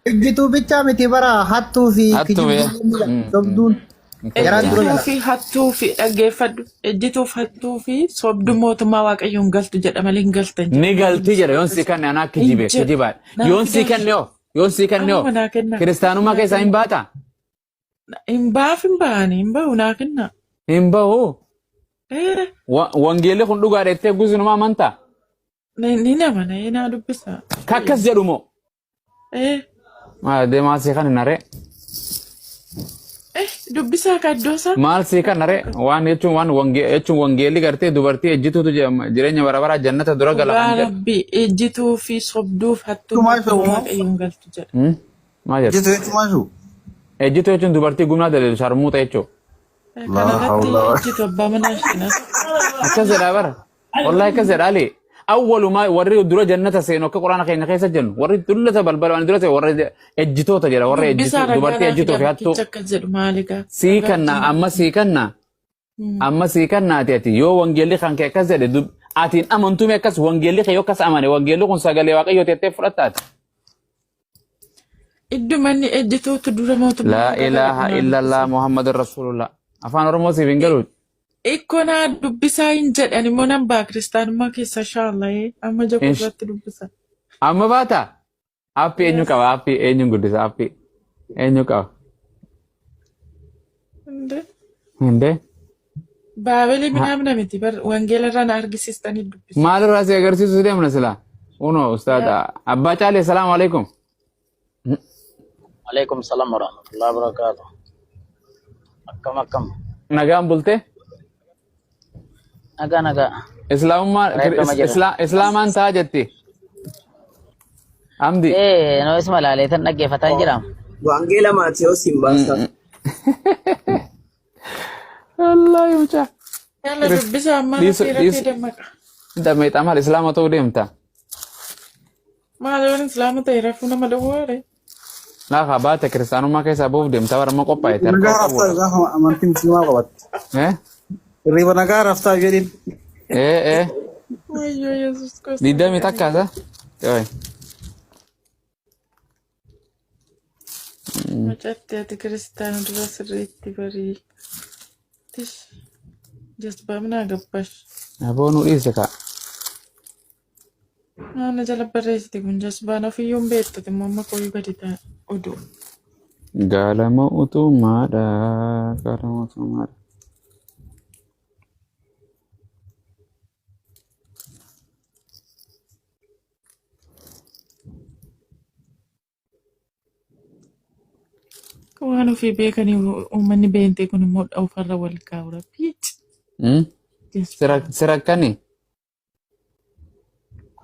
Ejjituu bichaa miti bara hattuu fi Hattuu bee. kijibduun ni jira. Sobduun garaan dura Ejjituu gala. fi hattuu fi dhaggeeffadhu. Ejjituu fi hattuu fi sobdu mootummaa waaqayyoo hin galtu jedha malee hin galtan jedha. Ni galti jedha yoon sii kanne anaa Hin kijibe jedhu. kijibaadha. Naa Yoon sii fidaa. kanne hoo yoon sii kanne hoo Amma naa kennaa. kiristaanummaa Naa keessaa hin kennaa. baataa? Hin baaf hin bahani hin bahu naa kennaa. Hin bahu. Eh, Wangeelli kun dhugaadha jettee guzinumaa amantaa? ni namana naa dubbisa. Ka akkas jedhu moo? Eh, Maal deemaa sii kan hin aree? eh, dubbisaa ka iddoo isaa. Maal sii kan aree? Waan jechuun waan jechuun wangeelli gartee dubartii ejjituutu jireenya bara baraa jannata dura gala Dhugaa kan jedhu. rabbi ejjituu fi sobduuf hattuu Maal mootummaa ta'u? waaqayyoo hin galtu jedha. Hmm? Maal jedhu? Ejjitu jechuun maal jiru? Ejjituu jechuun dubartii gumnaa daleelu sharmuuxa jechuudha. Eh, Laa Kanarratti hawla. ejjitu abbaa manaa isheen as. Akkas jedhaa bara. Wallahi akkas jedha Ali. Awwalumaa warri dura jannata seenu akka quraana keenya keessa jennu warri dullata balbala waan dura seenu warra ejjitoota jedha warra Dubbisaa ejjituu dubartii ragaa ejjituu fidaa fi hattuu. bakkicha akkas jedhu maali gaa? Sii Ragaa kanna ittiin amma sii kanna amma sii kannaati ati yoo wangeelli kan kee akkas jedhe ati hin amantume akkas wangeelli kee yoo akkas amane wangeelli kun sagalee waaqayyoo teettee fudhattaati. Idduma inni ejjituutu dura mootummaa Laa gala ilaaha jedhu naa illallah dubbisa. Muhammad Rasulullah. Afaan Oromoo siif hin galu. Ikkoo naa dubbisaa hin jedhan immoo nan ba'a kiristaanummaa keessa inshaallah amma jabu irratti dubbisa. Amma baata? Aappii eenyu qaba? Aappii eenyuun guddisa? Aappii eenyu qaba? Inde Hindee? Baabelii minaamna miti bar wangeela irraa na argisiistanii dubbisa. Maalirraa si agarsiisu deemna silaa? Unoo ustaada Abbaa Caalee salaamu alaikum. Alaikum salam warahmatullahi wabarakatuh. Akkam akkam. Nagaan bultee? Nagaa nagaa. Islaamummaa Reebbama jira. Islaamaan ta'a jetti. Amdi. Ee, noo isuma laaleetan dhaggeeffataa jira. Wangeela Maatiyooስ hin baasa. Wallaahi mucaa. Yalla dubbisa ammaa Dhiisu rafee rafee dhiisu. dammaqa. Dameexa maal islaama ta'uu deemta? Maal yoon islaama ta'e rafuu nama dhowwaare. Laafa baate kiristaanummaa keessaa bahuuf deemta bara amma qophaa'e harka Nagaa raftaa qabuudha. gaafa amantii musliimaa qabatte. Eh? Hirriba nagaa raftaa jedhin. Eh eh. Wayyoo Yesuus koo Digdamii takka isa? Yooy. Mucatti ati kiristaana dura sirriitti barii. Tish. Jazbaa gabbash. Aboo nu dhiise kaa. Naana jala barreessiti kun jazbaan ofiyyuu hin beektuti immoo amma kooyyuu gadi ta'a oduu. Gaalama utumaadha. Gaalama utumaadha. Waan ofii beekanii uummanni beentee kun immoo ofarra wal kaa'u rabbi. Hmm? Jazbaa. Sirakkani.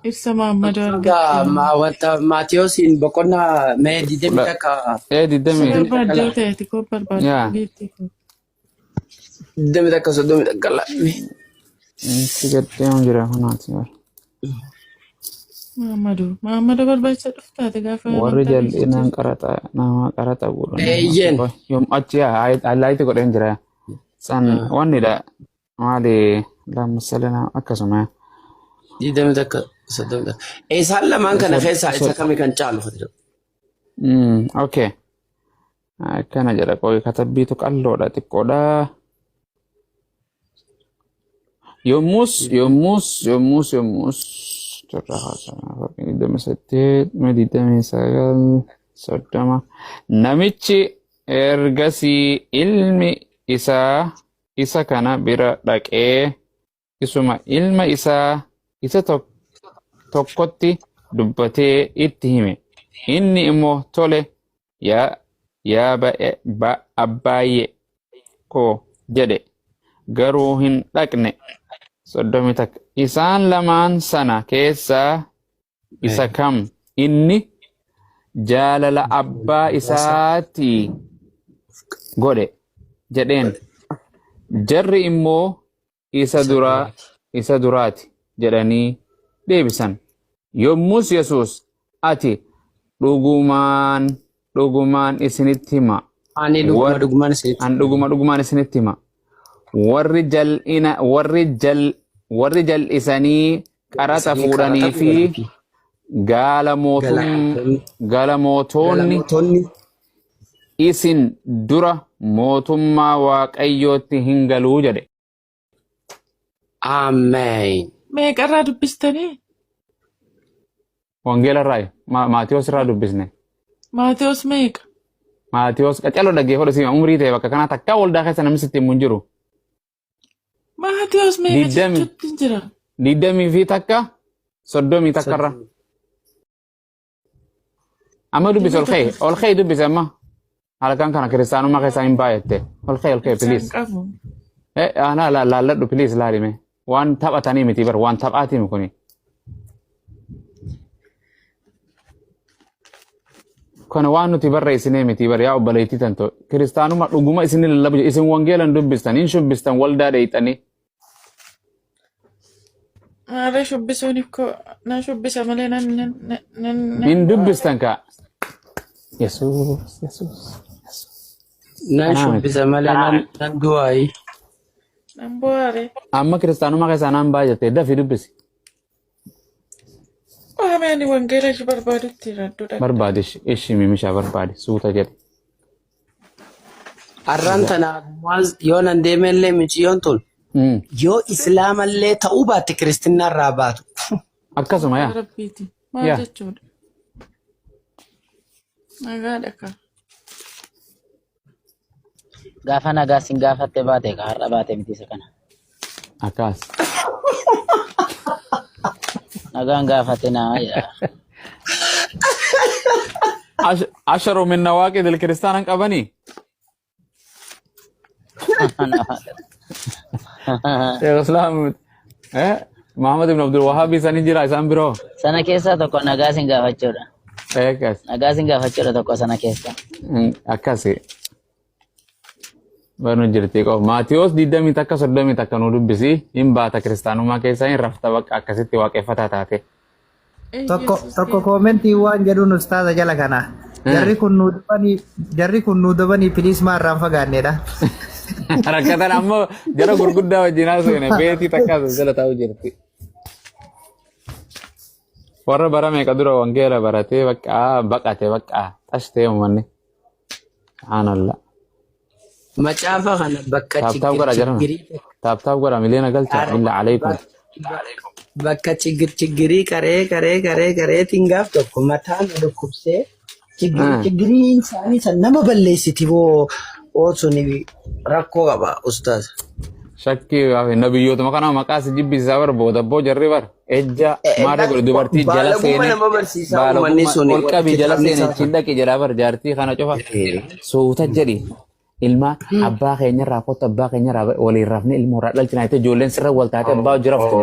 Ibsa Maammadoo Egaa argatte. wanta Maatiyoosiin boqonnaa mee digdamii Kudha. takka Ee digdamii. soddomii takka Barbaaddoo laa. ta'e koo barbaaddu Yaa. geetti koo. 21 31 laa. Si gaddeemu jira kunaati. Maammadoo. Maammadoo barbaacha dhuftaate gaafa Warri amantaa keessa jal'inaan jirtu. qaraxa nama qaraxa godhan. Eeyyeen. Yoom achi yaa highlight godheen jira. San wannidha. Maali lammasalina akkasuma. 21 31. Isaan lamaan kana keessaa isa kami kan caalu? Okay. Akkana jedha qoy katabbiitu qalloodha xiqqoodha. Yommus yommus yommus yommus 28 29 30 namichi ergasii ilmi isaa isa kana bira dhaqee isuma ilma isaa isa tokkotti dubbatee itti hime. Inni immoo tole yaa yaa abbaayyee koo jedhe garuu hin dhaqne. 31 Isaan lamaan sana keessaa isa kam inni jaalala abbaa isaatii godhe jedheen. Jarri immoo isa duraa isa duraati jedhanii deebisan. Yommus Yesuus ati dhugumaan dhugumaan isinitti hima. Ani dhuguma dhugumaan isinitti An dhuguma dhugumaan isinitti hima. Warri jal'ina warri jal warri jal'isanii qaraxa Isanii fuudhanii qaraxa fi fuudhanii fi Gaala mootum Galamootonni gaala mootoonni galamootonni isin dura mootummaa Waaqayyootti hin galuu jedhe. Ameen. Meeqarraa dubbistanii? Wangeela irraa Maatiyos irraa dubbisne. Maatewos meeqa? Maatiyos qacaloo dhaggeeffadhu siima umrii ta'e bakka kanaa takkaa waldaa keessa namni sitti himu hin jiru. Maatewos meeqa Digdami jechuutti hin jira. 21 31 irra. Amma dubbisi ol ka'e ol ka'e dubbisi amma. Halkan kana kiristaanummaa keessaa hin baay'atte. Ol ka'e ol ka'e Ibsaan please. qabu. Eh ana laalladhu please laalime. Waan taphatanii miti bar waan taphaati kuni. Kana waan nuti barreessinee miti bar yaa obboleettii tanto. Kiristaanummaa dhuguma isin lallabu isin wangeelan dubbistan hin shubbistan waldaa dheeyxanii. Maarree shubbisuun ikkoo nan shubbisa malee nan nan nan nan nan Hin dubbistan kaa. Yesuus Yesuus. Nan Kanaa miti. shubbisa malee nan nan du'aayi. Nan bohaare. Amma kiristaanummaa keessaa naan baay'atte dafii dubbisi. Waame ani wangeela ishee barbaadutti radduu dhaqxe. Barbaade ishi mimishaa barbaade suuta jedhe. Arraan tana yoo nan deemellee miciyyoon tun yoo islaamallee ta'uu baatte kiristinnaa irraa baatu. Akkasuma yaa. Rabbiiti. Maal Yaa. jechuudha? Nagaadha kaa. Gaafa nagaa sin gaafatte baate ka har'a baate miti isa kana. Akkas. Nagaan gaafate naa jedha. Asharu min nawaaqid kiristaanaan qabanii. Sheekh Islaam Muhammad ibn Abdul Wahhab isaanii jira isaan biroo. Sana keessaa tokko nagaa sin gaafachuudha. Akkas. Nagaa sin gaafachuudha tokko sana keessa. Akkasi. Barnu jirti qofa. Maatiyoos 21 31 nu dubbisi. Hin baata kiristaanummaa keessaa hin rafta bakka akkasitti waaqeffataa taate. Tokko tokko koomentii waan jedhuun ustaaza jala kana. Jarri kun nuu dabanii jarri kun nuu dabanii piliis maa irraan fagaannedha. Rakkatan ammoo jara gurguddaa wajjin haasofne beetii takka as jala taa'u jirti. Warra bara meeqa dura wangeela baratee bakka baqate bakka xashtee uummanni. Subhaanallah. Macaafa kana bakka Taap taap chiggir godha jarana. chiggirii Taap taap godha miliyoona galcha illa alaykum. Bakka chiggir chiggirii qaree qaree qaree qareetiin gaaf tokko mataa na dhukkubsee chiggir chiggirii isaanii san nama balleessiti boo oo suni rakkoo qaba ustaaz. Shakkii gaafa nabiyyootuma kana maqaa si jibbisiisaa bar booda boo jarri bar ejja maarree godhe dubartii jala Baalagummaa seenee nama barsiisaa uummanni baalagummaa suni ol qabii jala kitaabni seenee isaa achiin dhaqi jedhaa bar jaartii kana cufa suuta jedhi ilma abbaa keenyarraa kottu abbaa keenyarraa waliin rafne ilmoo irraa dhalchina jettee ijoolleen sirra wal taate abbaa hojii raftu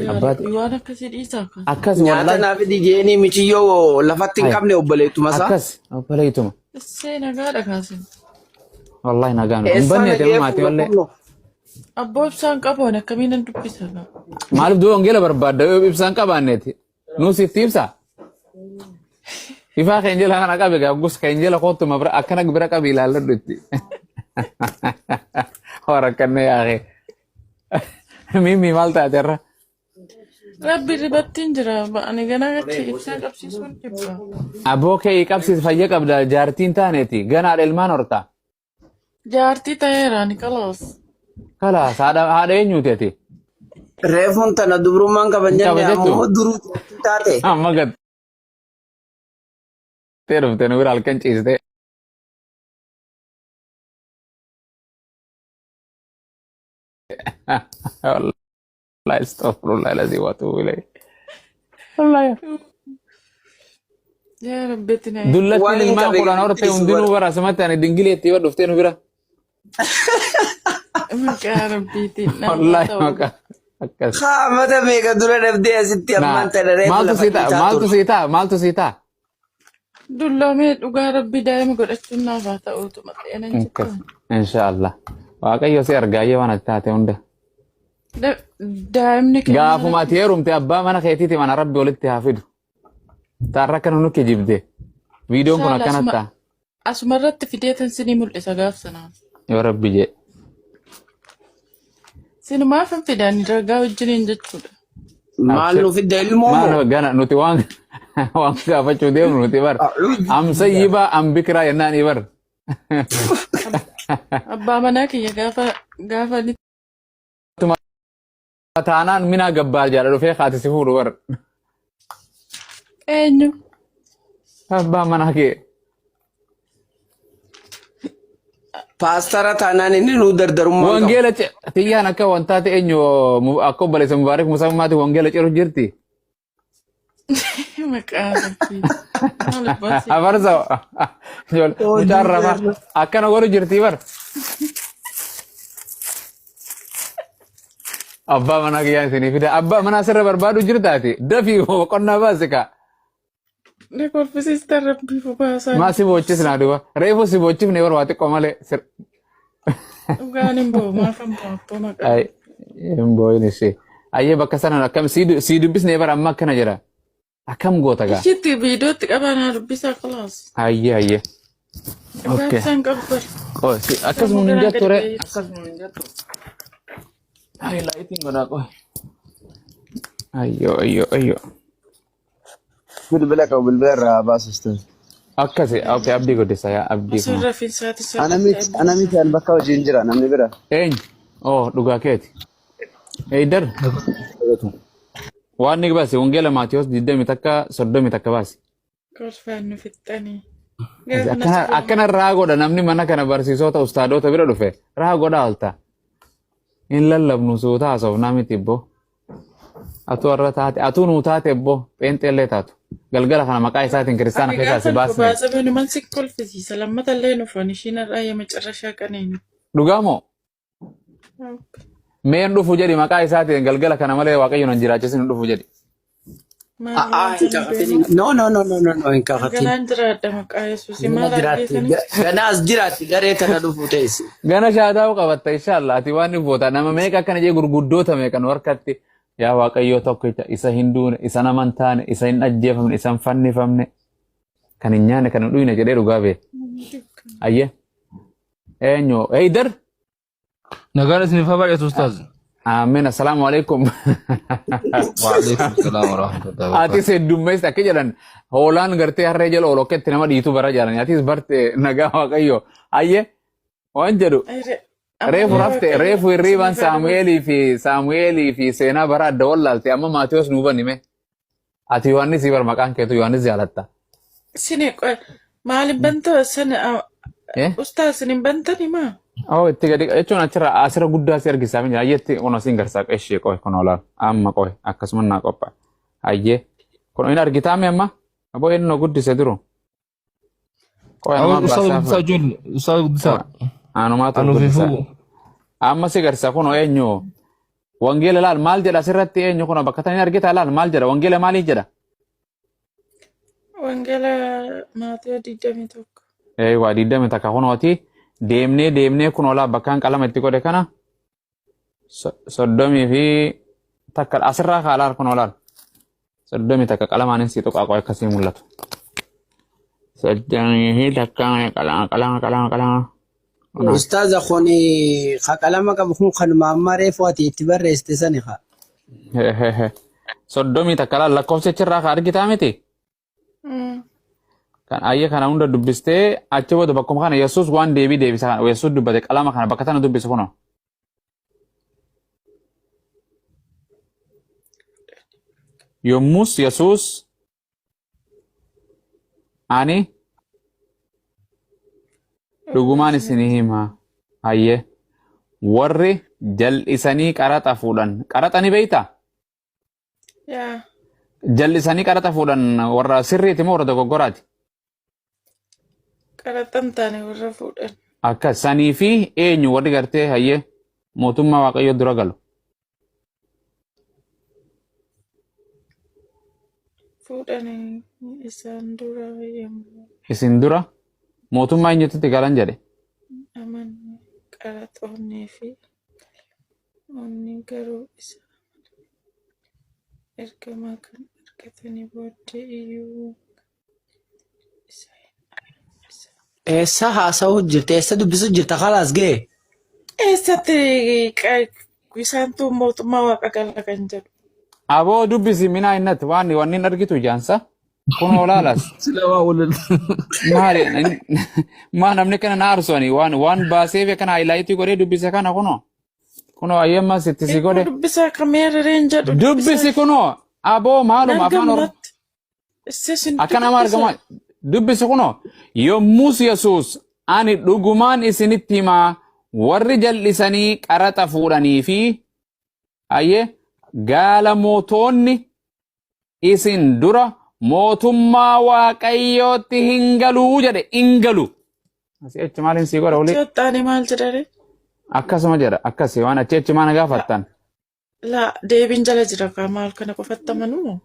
Yaa abbaa Rabbi waan akkasii dhiisaa kaa. akkas Nyaata wallaahi naaf dijeenii michiyyoo lafatti hin hay qabne obboleettuma isaa. akkas obboleettuma Essee nagaadha kaasin. wallahi nagaan hin Eessaa banne nagee maatii fuula wallee kunoo. Abboo ibsaan qabu ani akkamiin nan dubbisa kaa. Maaliif du'a wangeela barbaadda yoo ibsaan qabaanneeti? Nuus itti ibsa. Ifaa keenya kana qabe gaaggus keenya koottuma bira akkana bira qabi ilaalladhu itti. Horakkanne yaaqee. Mimmi maal taate irra? Rabbi ribattiin jira ani ganaa achi ibsaa qabsiisuun jibba. Aboo kee qabsiis fayya qabda jaartiin taaneeti ganaadha ilmaan horta. Jaartii ta'eera ani kalaas. Kalaas haadha haadha eenyuuti ati? Reefuun tana dubrummaan qaban Hin qaba jenne jettu? ammoo duruu jaartii taate. Amma gattee dhufte nu bira halkan ciiste. Wallahi astaghfirullah alazim wa atubu ilayh. Wallahi. Yaa Rabbi na eegi. Dullattiin Waan hin ilmaan qabe kudhan horte gadi hundinuu bara asumatti ani dingileetti yoo dhuftee nu bira. Maqaa Rabbiitiin na Wallahi ta'u. maqaa akkas. Haa mata meeqa dura dhabdee asitti Naa ammaan tana reefu maaltu lafa sii ta'a dhiitaa maaltu turte. sii ta'a maaltu sii ta'a. Dulloomee dhugaa Rabbi daa'ima godhachuun naaf haa ta'uutu maxxee nan Akkas jettaa. inshaallah. Waaqayyo si argaayyee waan ati taate hunda. Daa'imni kennaa Gaafuma ati heerumte abbaa mana keetiiti mana rabbi walitti haa fidu. Taarra akkana nu kijibde. Viidiyoon kun Inshallah akkana asuma ta'a. asuma irratti fideetan sinii mul'isa gaaf sanaa. Yoo rabbi jee. Sinumaaf hin fidaan ragaa wajjiniin jechuudha. Maal Abshir. nu fidda ilmoo moo? Maal gana nuti waan waan gaafachuu deemnu nuti bar. A'uudhu Am sayyibaa am bikiraa jennaan bar. Abbaa manaa kiyya gaafa gaafa inni Taanaan minaa gabbaar jedha dhufee kaati si fuudhu bar. eenyu Abbaa manaa kee. Paastara taanaan inni nuu dardarummaa hin qabu. Wangeela tiyyaan akka wantaa ta'e eenyu akka obboleessa Mubaarik Musammaati wangeela ciru jirti. Maqaa rabbii. Maal abbaa si Abarsa mucaan rafaa akkana godhu jirti bar. Abbaa manaa kiyyaan isinii fida. Abbaa manaa sirra barbaadu jirtaati. Dafii boqonnaa baasi kaa. Na kolfisiista rabbii bobaasaa. Maa si boochisnaa duba. Reefu si boochifne bar waa xiqqoo malee. Dhugaan hin boo'u maaf hin boo'u abboo maqaa. Ay, hin boo'in ishee. Ayyee bakka sanaan akkam sii dubbisne bara amma akkana jira. Akkam goota gaa? Ishitti viidiyootti qabaa naa dubbisaa kalaas. Ayyee ayyee. Dhugaa Okay. isaan qabu bar. Qoy, akkasuma Sammuu hin garaan jettu gadi ree. ba'ee. Akkasuma hin jettu. Ay, laayitiin godhaa qoy. Ayyoo ayyoo ayyoo. Bilbila qabu bilbila irraa baasu ustaz. Akkasi, okay, abdii guddisa yaa abdii Osoo kun. rafiinsaati Ana sirriitti miti ana miti an bakka hojiin jira namni bira. Eenyu? Oh, dhugaa keeti. Eeydar, waan ni baasi, wangeela Maatiyos 21 31 baasi. Kolfaan nu fixxanii. Gaafa na Akkana sifoo akkana raa godha namni mana kana barsiisota ustaadota bira dhufe raa godha alta. Hin lallabnu suuta haasofnaa miti ibbo. Atuu har'a taate atuu nuu taate ibbo pheenxeellee taatu. Galgala kana maqaa isaatiin kiristaana Ani keessaa si gaafa baasne. baasa beenu si kolfisiisa. Lammata illee nuuf ishiin har'aa የመጨረሻ ቀኔ ነው። Dhugaa moo? Mee hin dhufu jedhi maqaa isaatiin galgala kana malee Waaqayyo nan jiraachisin hin dhufu jedhi. Maal A'aa waan hin sana kakatin. beenu? No no no no no no hin kakatin. Ganaan jiraadha maqaa Yesuusii Gana maal jiraatti. argeetanii? Gana as jiraatti garee tana dhufuu teessi. Gana shaadaa'u qabatta inshallah ati waan hin boota nama meeqa akkana jee gurguddoota meeqa nu harkatti yaa Waaqayyoo tokkicha isa hin duune isa nama hin taane isa hin ajjeefamne isa hin fannifamne kan hin nyaanne kan hin dhuyne jedhee dhugaa bee. Ayyee eenyu Eydar Nagaan isiniif haa baay'atu ustaaz. Amiin assalaamu alaikum. Waalaikum salaam wa rahmatullahi wa Atis barakatuh. heddummeessa akka jedhan hoolaan gartee harree jala oolu akka itti nama dhiitu bara jedhan atis barte nagaa Waaqayyo. Ayyee waan jedhu reefu Ammallee rafte Waaqayyo reefu hirriibaan isiniif haa dabalu. Saamu'eelii fi Saamu'eelii fi seenaa bara adda wallaalte amma Maatiyos nuu banime. Ati Yohaannis bar maqaan keetu Yohaannis jaalatta. Isin maal hin banta sana Eh? ustaas isin hin bantani maa? Oh, itti gadi jechuun achirra asirra guddaa si argisaa jira. Ayyeetti kun asiin garsaa ishee qoy kun olaal amma qoy akkasuma naa qophaa. Ayyee kun hin argitaa mi amma? Aboo inni nu guddise duru. Qoy Awwa anumaan ustaaz baasaa guddisaa ijoollee ustaaz guddisaa. Anumaatu Anu guddisaa. fifuu. Amma si garsaa kun eenyu? Wangeela laal maal jedha asirratti eenyu kun bakka tana hin argitaa laal maal jedha wangeela maalii jedha? Wangeela Maatiyoo 21. Eewwa 21 kunooti deemnee deemnee kun olaa bakkaan qalama itti godhe kana 31 asirraa kaalaal kun olaal 31 qalamaan hin sii tuqaa qo'e akkasii mul'atu. 31 qalama qalama qalama qalama. Kunooti. Ustaaza kun ka qalama qabu kun kanuma amma reefu ati itti barreessite sani ka. 31 laal lakkoofsa achirraa ka argitaa miti. Kan ayyee kana hunda dubbistee achi booda bakkuma kana Yesuus waan deebii deebisa kana Yesuus dubbate qalama kana bakka tana dubbise kunoo. Yommus Yesuus ani dhugumaan isinii hima ayyee warri jal'isanii qaraxa fuudhan qaraxa ni beeytaa? Yaa. Jal'isanii qaraxa fuudhan warra sirriiti moo warra dogoggoraati? Qaraxa hin taane warra fuudhan. Akka sanii fi eenyu warri gartee hayyee mootummaa Waaqayyoo dura galu. Fuudhan isaan dura yommuu Isin dura mootummaa eenyutti galan jedhe. amanne qaraxoonnii fi onni garuu isa ergamaa kan argatanii booddee iyyuu isa hin isa. Eessa haasa'uu jirta? Eessa dubbisuu jirta? Kalaas ga'e. Eessatti isaantu mootummaa waaqa gala kan jedhu. Aboo dubbisi minaa innat waan wanni hin argitu jaansa. Kun olaalas. Sila waa wal. Maali maa namni kana na aarsu ani waan waan baasee fi kana highlight godhee dubbise kana kunoo. Kunoo ayyammas itti si Eeyyuu godhe. dubbisaa kameerareen jedhu Dubbisi kunoo aboo maaluma Nan afaan Oromoo. gammatti. Issees Akka nama argamaa dubbisi kunoo yommus Yesuus ani dhugumaan isinitti himaa warri jal'isanii qaraxa fuudhanii fi ayyee gaalamootonni isin dura mootummaa Waaqayyootti hin galuu jedhe hin galu. Asii achi maaliin sii godha olii? Itoophiyaani maal jedhare? Akkasuma jedha akkasii waan achi achi maana gaafattan. Laa deebiin jala jira kaa maal kana qofatti amanuu?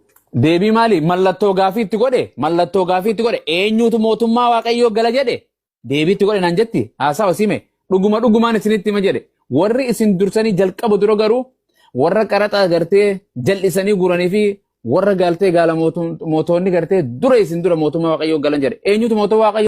Deebii maali? Mallattoo gaafii itti godhe mallattoo gaafii itti godhe eenyutu mootummaa Waaqayyoo gala jedhe deebii itti godhe naan jetti haasawa sime dhuguma dhugumaan isinitti hima jedhe warri isin dursanii jalqaba dura garuu warra qaraxa gartee jal'isanii guranii fi warra galtee gaala mootonni gartee dura isin dura mootummaa Waaqayyoo galan jedhe eenyutu mootummaa Waaqayyoo